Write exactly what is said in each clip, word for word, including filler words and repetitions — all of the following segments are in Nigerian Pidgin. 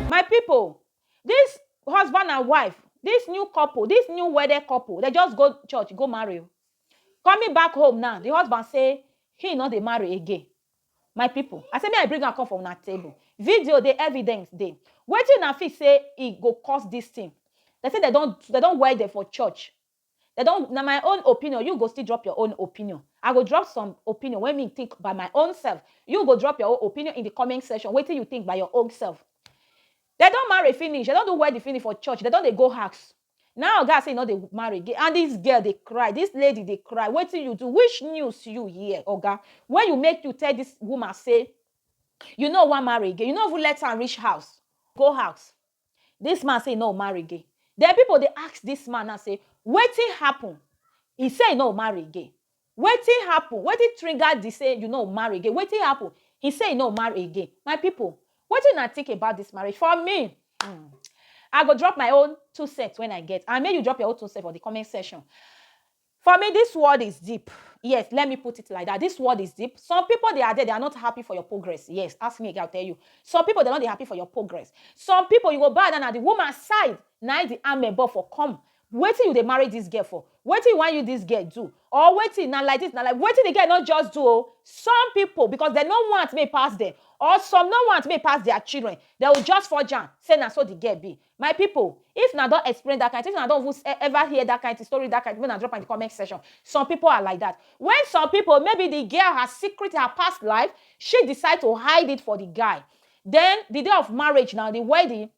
My people, this husband and wife, this new couple, this new wedded couple, they just go church, go marry. Coming back home now, the husband say he no dey marry again. My people, I say me I bring am come for una table. Video dey, evidence dey. Wetin una fit say e go cause this thing? They say they don't they don't wed them for church. They don't. Na my own opinion. You go still drop your own opinion. I go drop some opinion when me think by my own self. You go drop your own opinion in the comment section. Wetin you think by your own self? They don't marry finish. They don't do wedding finish for church. They don't. They go house. Now God say no, they marry again. And this girl they cry. This lady they cry. Wetin you do? Which news you hear, Oga? When you make you tell this woman say you know one marry again. You know who let her reach house. Go house. This man say no marry again. Then people they ask this man and say, wetin happen? He say no marry again. Wetin happen? Wetin trigger the say you no marry again? Wetin happen? He say no marry again. My people, wetin I think about this marriage? For me, hmm, I go drop my own two cents when I get. And make you drop your own two cents for the comment section. For me, this world is deep. Yes, let me put it like that. This world is deep. Some people they are there, they are not happy for your progress. Yes, ask me again, I'll tell you. Some people they're not happy for your progress. Some people you go buy that at the woman's side. Now the army for come. Wetin you they marry this girl for? Wetin you want you this girl do? Or wetin na like this, na like wetin the girl not just do? Oh? Some people, because they no want me pass them, or some no want me pass their children, they will just forge am say na so the girl be. My people, if na don't explain that kind, if na don't even s- e- ever hear that kind of story, that kind, when I drop in the comment section, some people are like that. When some people, maybe the girl has secret her past life, she decide to hide it for the guy. Then the day of marriage now, the wedding,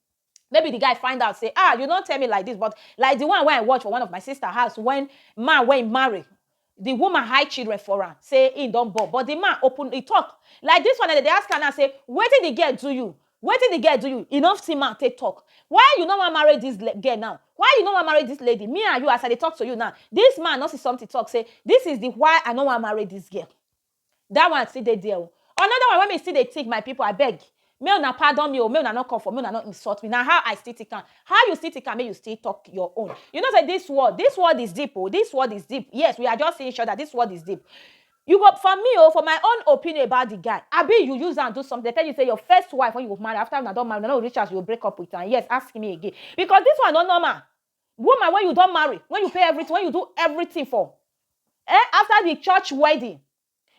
maybe the guy find out say, ah, you don't tell me like this, but like the one where I watch for one of my sister house when man when marry, the woman hide children for her, say he don't born, but the man open he talk. Like this one, they ask her now say, wetin the girl do you? Wetin the girl do you? Enough see man take talk. Why you no wan marry this le- girl now? Why you no wan marry this lady? Me and you, as I dey talk to you now, this man no see something talk say this is the why I no wan marry this girl. That one still dey there. Oh. Another one when me still dey think, my people, I beg. May una pardon me, oh, may una not come for me, una not insult me. Now how I still think am? How you still think am? May you still talk your own. You know say this word, this word is deep. Oh, this word is deep. Yes, we are just seeing sure that this word is deep. You go for me, oh, for my own opinion about the guy. Abi you use and do something. They tell you say your first wife when you marry, after una don marry, no reach as you break up with her. Yes, ask me again. Because this one no normal. Woman, when you don't marry, when you pay everything, when you do everything for, eh, after the church wedding,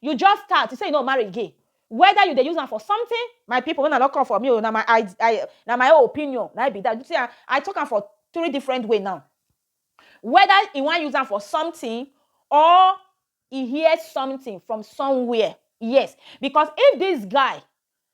you just start. You say you no marry again. Whether you dey use am for something, my people, when I not come for me, oh, na my I, I na my own opinion. Na be that. You see, I, I talk am for three different way now. Whether he wan use am for something or he hear something from somewhere. Yes, because if this guy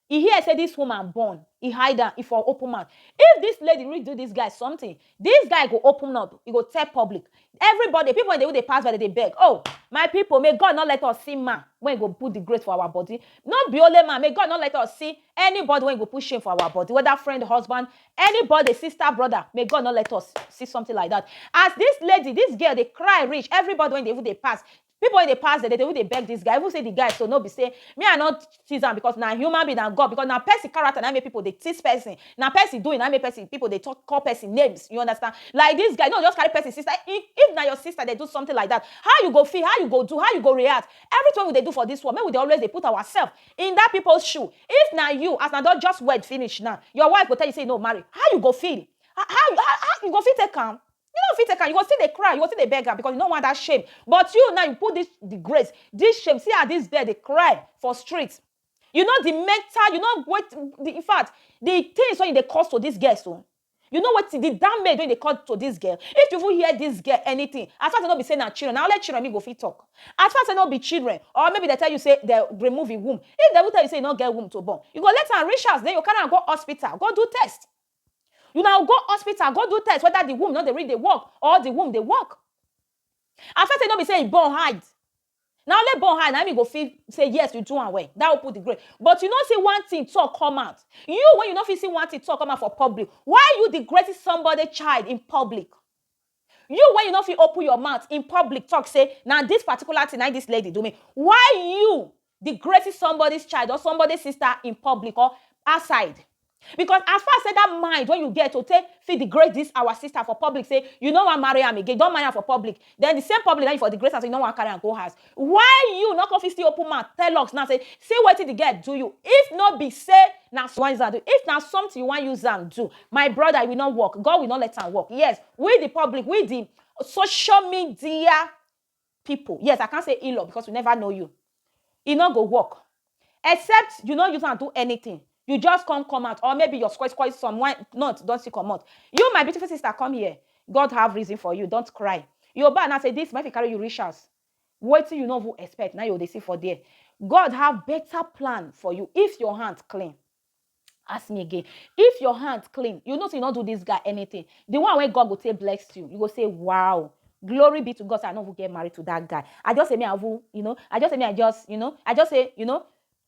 he hear say this woman born, he hide am, he for open mouth. If this lady really do this guy something, this guy go open up, he go tell public. Everybody, people when they, they pass by, they beg. Oh, my people, may God not let us see man when he go put the grace for our body. Not be only man, may God not let us see anybody when he go put shame for our body. Whether friend, husband, anybody, sister, brother, may God not let us see something like that. As this lady, this girl, they cry rich. Everybody when they, they pass, people when they pass, they, they, they beg this guy. Even say the guy, so no be say me I not tease am because na human being and God, because na person character na make people they tease person. Na person doing na make person people they talk call person names. You understand? Like this guy, no, just carry person sister. If, if na your sister they do something like that, how you go feel? How you go do? How you go react? Everything we they do for this world, make we dey always they put ourselves in that people's shoe. If na you, as na don just wed finish now, your wife go tell you say no marry. How you go feel? How, how, how, how you go feel take am? You no fit take am. You go still dey cry. You go still dey beg am because you no want that shame. But you now, you put this the grace, this shame. See how this girl dey cry for street. You know the mental. You know what? The, in fact, the things when they cause to this girl so. You know what the damage when they cause to this girl. If you even hear this girl anything, as far as I no be say na children, na only children me go fit talk. As far as I no be children, or maybe they tell you say they remove a womb. If they will tell you say you no get womb to born, you go let am reach house. Then you carry am go hospital, go do test. You now go hospital, go do test whether the womb no dey really dey work or the womb dey work. As far say no be say e born hide. Na only born hide na me go fit say yes, you do am well. That will put the grade. But you no see one thing talk come out. You when you no fit see one thing talk come out for public, why you disgracing somebody child in public? You when you no fit open your mouth in public talk say na this particular thing na this lady do me. Why you disgracing somebody's child or somebody's sister in public or outside? Because as far as say that mind when you get to take fit disgrace this our sister for public, say you no wan marry am again, don marry am for public, then the same public na you for disgrace am, say you no wan carry am go house. Why you no come fit still open mouth tell us now say see wetin the girl do you? If no be say na wan use am do, if na something you wan use am do, my brother, e will not work. God will not let am work. Yes, we the public, we the social media people, yes, I can't say in-law because we never know you, e no go work. Except you no use am do anything, you just come come out, or maybe your square square some wine not don still comot. You, my beautiful sister, come here. God have reason for you, don't cry. Your ba now say this might carry you reach house. Wetin you no even expect now you dey see for there. God have better plan for you if your hand clean. Ask me again. If your hand clean, you know say you no do this guy anything. The one wey God go take bless you, you go say, wow, glory be to God. Say, I no even get married to that guy. I just say me, I even, you know, I just say me, I just, you know, I just say, you know,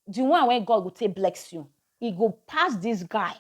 the one wey God go take bless you, e go pass this guy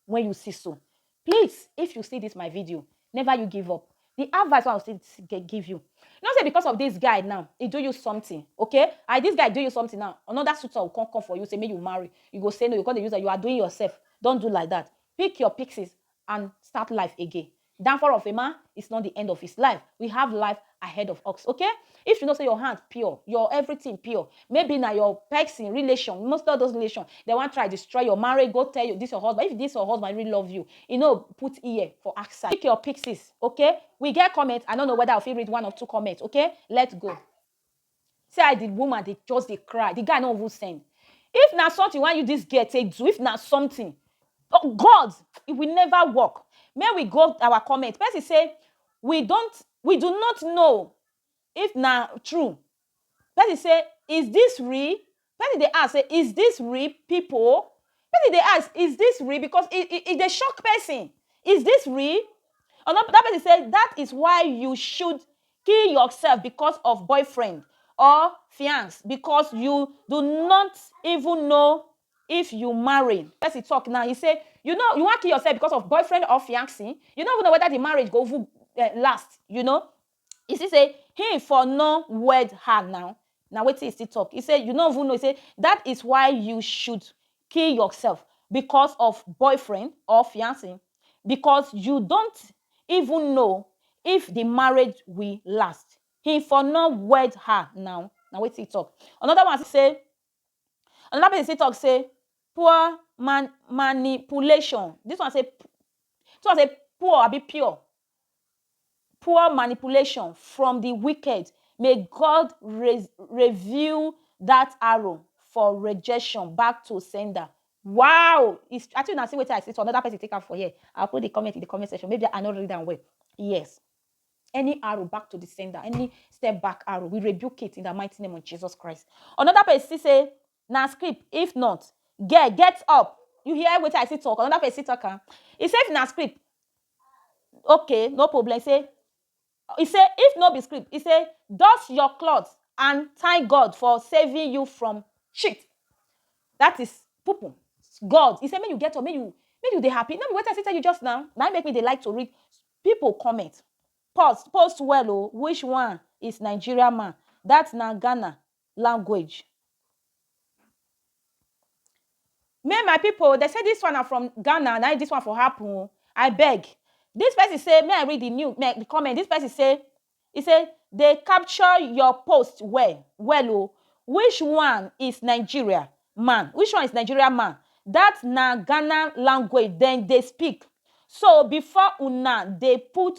when you see so. Please, if you see this my video, never you give up. The advice I will still give you. Not say because of this guy now, he do you something, okay? I this guy do you something now, another suitor will come come for you, say make you marry. You go say no, you come dey use that. You are doing yourself. Don't do like that. Pick your pixies and start life again. Downfall of a man is not the end of his life. We have life ahead of us, okay? If you know say your hand pure, your everything pure, maybe na your person relation, most of those relation, they wan try destroy your marriage, go tell you this your husband. If this your husband really love you, you know, put ear for outside. Pick your pixies, okay? We get comments. I don't know whether I fit read one or two comments, okay? Let's go. Say I the woman dey just dey cry. The guy no even send. If na something why you this girl take do, if na something, oh God, it will never work. May we go our comment. Person say we don't, we do not know if na true. Person say, is this real? Person dey ask say, is this real, people? Person dey ask, is this real? Because it, it, it dey shock person. Is this real? Another that person say that is why you should kill yourself because of boyfriend or fiance, because you do not even know if you marry. Person talk now, he say, you know, you wan kill yourself because of boyfriend or fiance. You no even know whether the marriage go even uh, last, you know. He still say he for no wed her now. Now wetin he still talk? He say you no even know. He say that is why you should kill yourself because of boyfriend or fiance, because you don't even know if the marriage will last. He for no wed her now. Now wetin he talk? Another one say, another person still talk say poor man manipulation. This one say, this one say poor abi pure. Poor manipulation from the wicked. May God re reveal that arrow for rejection back to sender. Wow! It's, I think I see wetin I see. So another person take am for here. I'll put the comment in the comment section. Maybe I no read am well. Yes. Any arrow back to the sender, any step back arrow, we rebuke it in the mighty name of Jesus Christ. Another person say, na script. If not, get get up. You hear wetin I see talk? Another person talk am. He say if na script, okay, no problem. He say, he say if no be script, he say dust your cloth and thank God for saving you from shit. That is pupu. God, he say make you get up, make you make you dey happy. No be wetin I say tell you just now. Na make me dey like to read people comment. Post post well o. Which one is Nigeria man? That na Ghana language. Me my people, they say this one are from Ghana. Now this one for happen. I beg. This person say, may I read the new me, the comment? This person say, he say they capture your post well, well. Oh, which one is Nigeria man? Which one is Nigeria man? That na Ghana language. Then they speak. So before una, they put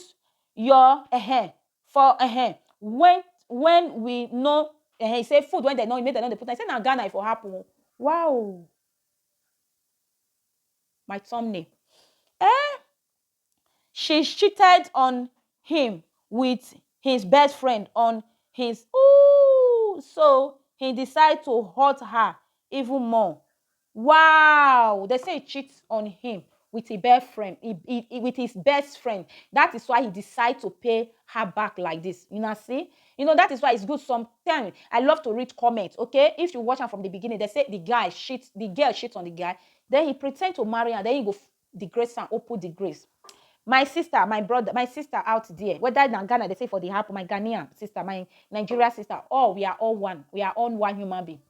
your uh, for uh, when when we know uh, he say food when they know make dem no dey put am. He say na Ghana e for happen o. Wow. My thumbnail. Eh? She cheated on him with his best friend on his ooh, so he decide to hurt her even more. Wow, they say he cheat on him with his best friend, he, he, he- with his best friend. That is why he decide to pay her back like this. You know, see, you know that is why it's good. Sometimes I love to read comments. Okay, if you watch am from the beginning, they say the guy cheat, the girl cheat on the guy, then he pretend to marry her, then he go f- disgrace and open disgrace. My sister, my brother, my sister out there, whether na Ghana they say for the happen, my Ghanaian sister, my Nigeria sister, all we are all one. We are all one human being.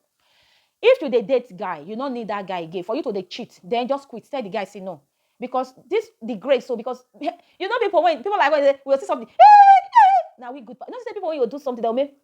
If you dey date guy, you no need that guy again. For you to dey cheat, then just quit. Tell the guy say no. Because this the grace. So because you know people, when people like when they will see something, now we good. You know, say people, when you do something, they'll make,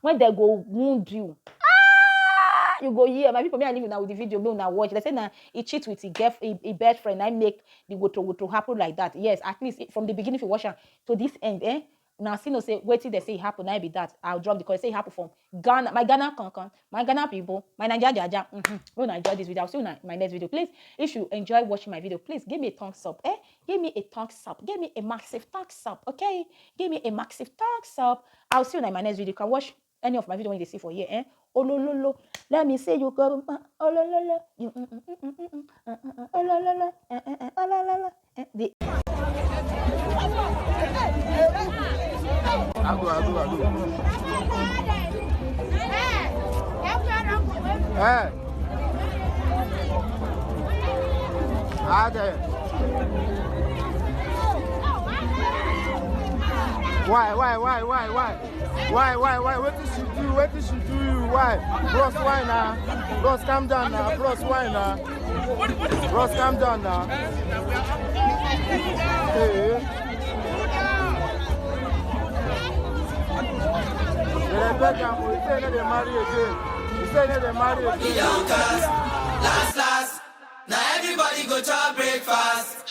when they go wound you. Ah, you go here. My people, me I leave you now with the video. Me una watch. They say now he cheat with his girl, his, his best friend. I make the woto woto happen like that. Yes, at least from the beginning, if you watch am to this end, eh? Now see no say wetin they say happen. I be that. I'll drop the call. Say happen from Ghana, my Ghana cancan, my Ghana people, my Naija jaja. Mm-hmm. When I enjoy this video, I'll see you in my next video. Please, if you enjoy watching my video, please give me a thumbs up. Eh? Give me a thumbs up. Give me a massive thumbs up. Okay? Give me a massive thumbs up. I'll see you in my next video. You can watch any of my video when you see for here. Eh? Oh lo lo lo. Let me say you go. Oh lo lo lo. Olololo. Olololo. The Ago, ago, ago. Eh. Ade. Why, why, why, why, why? Why, why, why? Wetin she do? Wetin she do you? Why? Bros, why now? Bros, calm down now. Bros, why now? Bros, calm down now. Hey. They dey beg am o. He say no dey marry again. He say no dey marry again. Last, last, now everybody go chop breakfast.